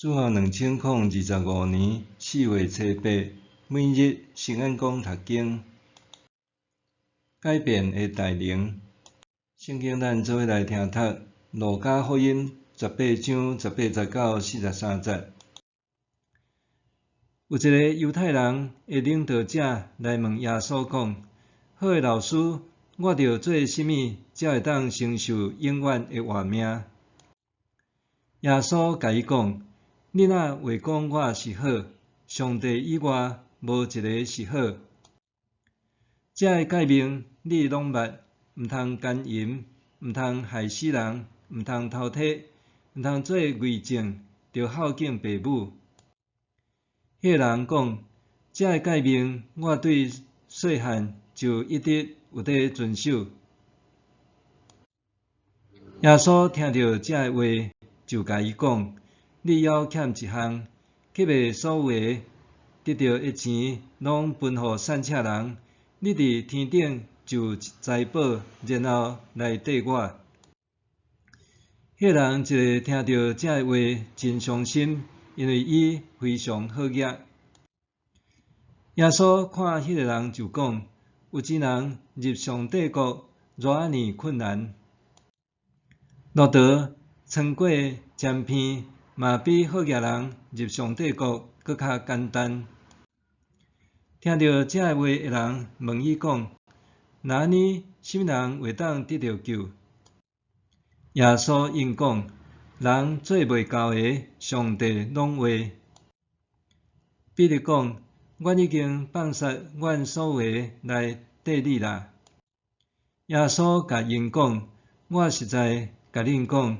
主後2025年4月初八，每日聖眼講讀經，改變的大能。聖經咱做伙來聽讀路加福音十八章十八節到43節。有一个猶太人的領導者來問耶穌講：好的老師，我著做啥物才會當承受永遠的活命？耶穌共伊講：你哪會講我是好？上帝以外，無一个是好。這个誡命你攏捌：毋通姦淫，毋通害死人，毋通偷提，毋通做偽證，著孝敬爸母。彼个人講：這个誡命我對細漢就一直有佇遵守。耶穌聽著這个話，就共伊講：你猶欠一項，去賣所有的，得著的錢攏分予散赤人，你佇天頂就有財寶，然後來綴我。彼个人一聽著這个話，真傷心，因為伊非常好額。耶穌看彼个人就講：有錢人入上帝國，偌按呢困難。駱駝穿過針鼻，嘛比好額人入上帝國閣較簡單。聽著這个話的人問伊講：若按呢，啥物人會當得著救？耶穌應講：人做袂到的，上帝攏會。彼得講：阮已經放殺阮所有的來綴你啦。耶穌共𪜶講：我實在共恁講，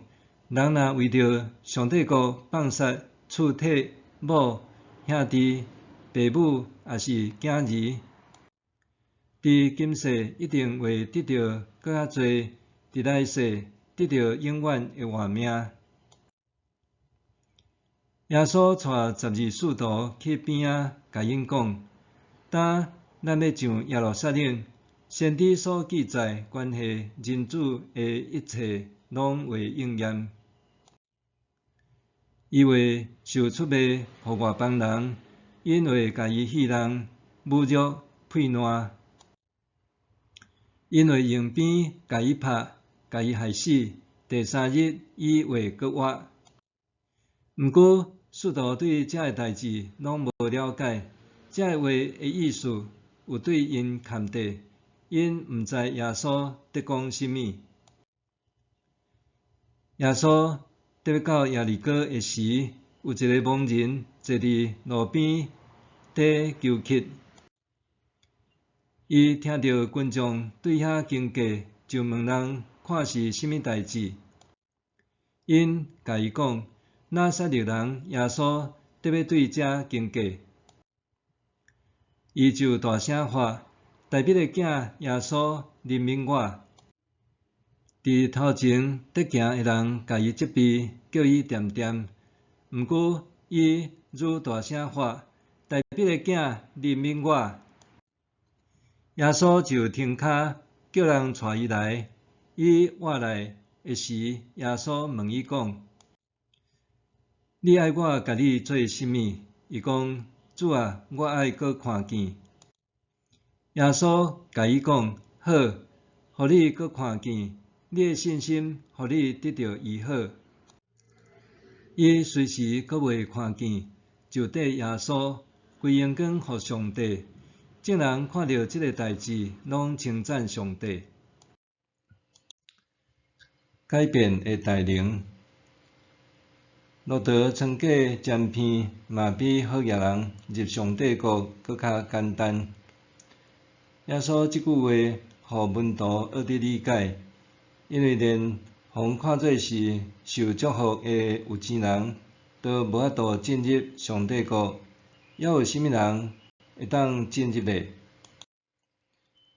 人若為著上帝國放殺厝體、某、兄弟、爸母，抑是囝兒，佇今世一定會得著閣較濟，佇來世得著永遠的活命。耶穌帶12使徒去邊仔，共𪜶講：今咱欲上耶路撒冷，先知所記載關係人子的一切，攏會應驗。伊會受出賣予外邦人，𪜶會共伊戲弄、侮辱、屁爛。𪜶會用鞭共伊拍，共伊害死。第三日，伊會閣活。毋過，使徒對這个代誌攏無了解，這个話的意思有對𪜶崁綴，𪜶毋知耶穌佇講啥物。耶穌欲到耶利哥的時，有一个盲人坐佇路邊佇求乞。伊聽著群眾對遐經過，就問人看是啥物代誌。𪜶共伊講，拿撒勒人耶穌欲對遮經過。伊就大聲喊：大衛的囝耶穌，憐憫我！佇頭前佇行的人共伊責備，叫伊恬恬。毋過伊愈大聲喊：大衛的囝，憐憫我！耶穌就停跤，叫人帶伊來。伊倚來的時，耶穌問伊講：你愛我共你做啥物？伊講：主啊，我愛閣看見。耶穌共伊講：好，予你閣看見，你的信心予你得著醫好。伊隨時閣袂看見，就綴耶穌，歸榮光予上帝。眾人看著這个代誌，攏稱讚上帝。改變的大能，駱駝穿過針鼻，嘛比好額人入上帝國閣較簡單。耶穌這句話，予門徒學得理解，因為連予看做是受祝福的有錢人，都無法度進入上帝國，猶有啥物人會當進入呢？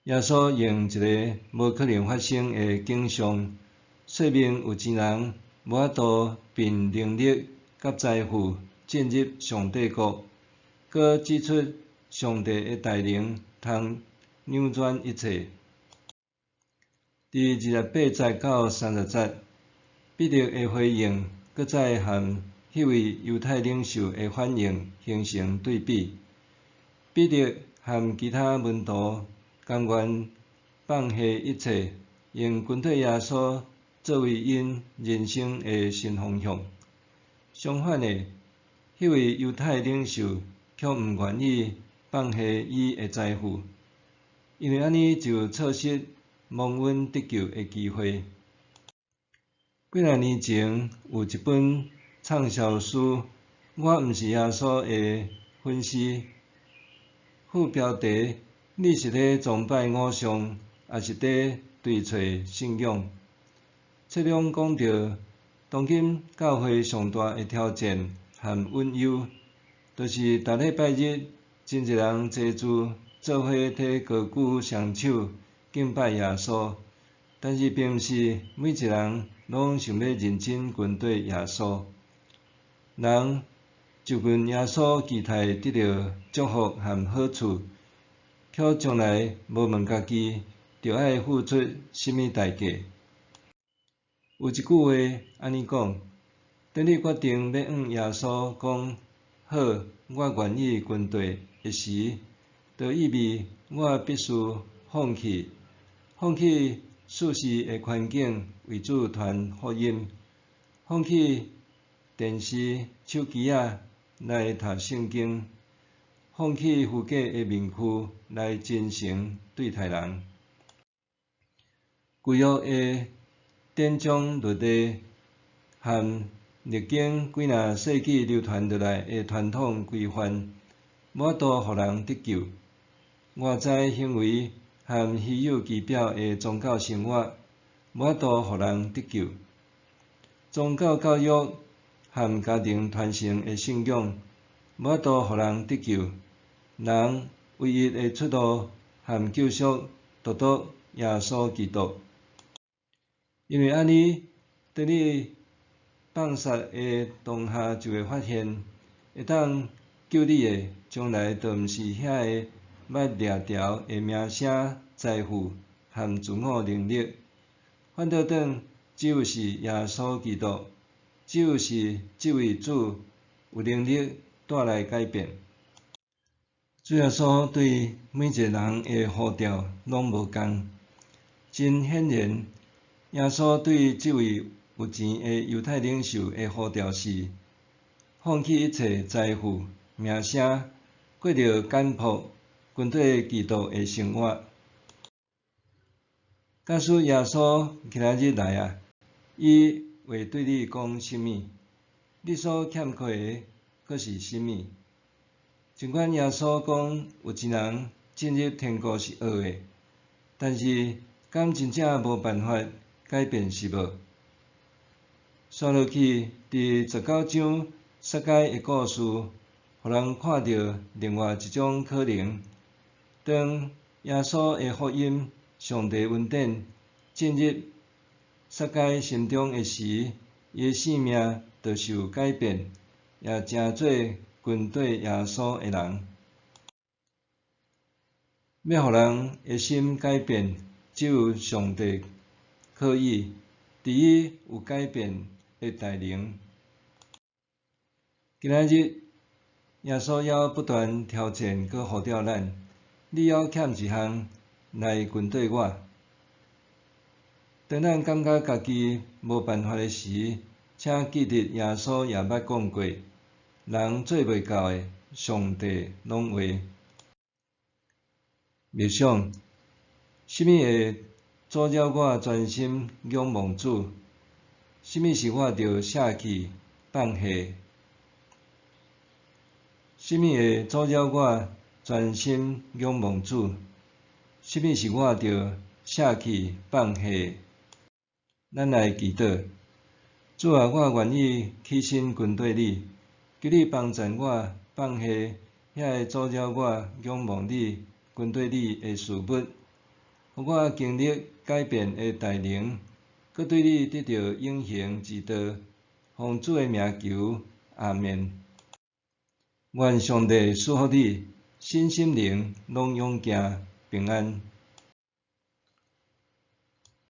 耶穌用一个無可能發生的景象，說明有錢人無法度憑能力佮財富進入上帝國，閣指出上帝的大能通扭轉一切。佇28節到30節，彼得的回應閣再和彼彼位猶太領袖的反應形成對比。彼得和其他門徒甘願放下一切，用跟綴耶穌做為𪜶人生的新方向。相反的，彼位猶太領袖卻毋願意放下伊的財富，因為按呢就錯失蒙恩得救的機會。幾若年前有一本暢銷書《我毋是耶穌的粉絲》，副標題：你是咧崇拜偶像，抑是佇追揣信仰？冊中講著，當今教會上大的挑戰和隱憂，就是逐禮拜日真濟人齊聚做伙提高舉雙手敬拜耶穌，但是並毋是每一個人攏想欲認真跟綴耶穌。人就近耶穌期待得著祝福和好處，卻從來無問家己著愛付出啥物代價。有一句話按呢講：當你決定欲向耶穌講好，我願意跟綴的時，就意味我必須放棄，放棄舒適的環境為主傳福音，放棄電視、手機仔來讀聖經，放棄虛假的面具來真誠對待人。舊約的典章律例和歷經幾若世紀流傳落來的傳統規範，無法度予人得救。外在行為和虛有其表的宗教生活，無法度予人得救。宗教教育和家庭傳承的信仰，無法度予人得救。人唯一的出路和救贖，獨獨耶穌基督。因為按呢，當你放殺的當下，就會發現，會當救你的，從來就毋是遐个捌掠著的名聲、財富和自我能力，反倒轉只有是耶穌基督，只有是這位主有能力帶來改變。主耶穌對每一个人的呼召攏無仝。真顯然，耶穌對這位有錢的猶太領袖的呼召是：放棄一切財富、名聲，過著簡樸、跟綴基督的生活。假使耶穌今仔日來啊，伊會對你講啥物？你所欠缺的閣是啥物？儘管耶穌講有錢人進入天國是惡的，但是敢真正無辦法改變是無？紲落去，佇19章撒該的故事，予人看著另外一種可能。當耶穌的福音、上帝恩典進入撒該心中的時，伊的性命就受改變，也成做跟綴耶穌的人。欲予人的心改變，只有上帝可以，佇伊有改變的大能。今仔日，耶穌猶不斷挑戰閣呼召咱，你猶欠一項來跟綴我。當咱感覺家己無辦法的時，請記得耶穌也捌講過：人做袂到的，上帝攏會。默想，啥物會阻擾我專心仰望主？啥物是我著捨棄放下？啥物會阻擾我專心仰望主？啥物是我著捨棄放下？咱來祈禱，主啊，我願意起身跟綴你，求你幫贊我放下遐个阻擾我仰望你、跟綴你的事物，予我經歷改變的大能，閣對你得著永恆之道。奉主的名求，阿們。願上帝賜福你，身心靈攏勇健平安。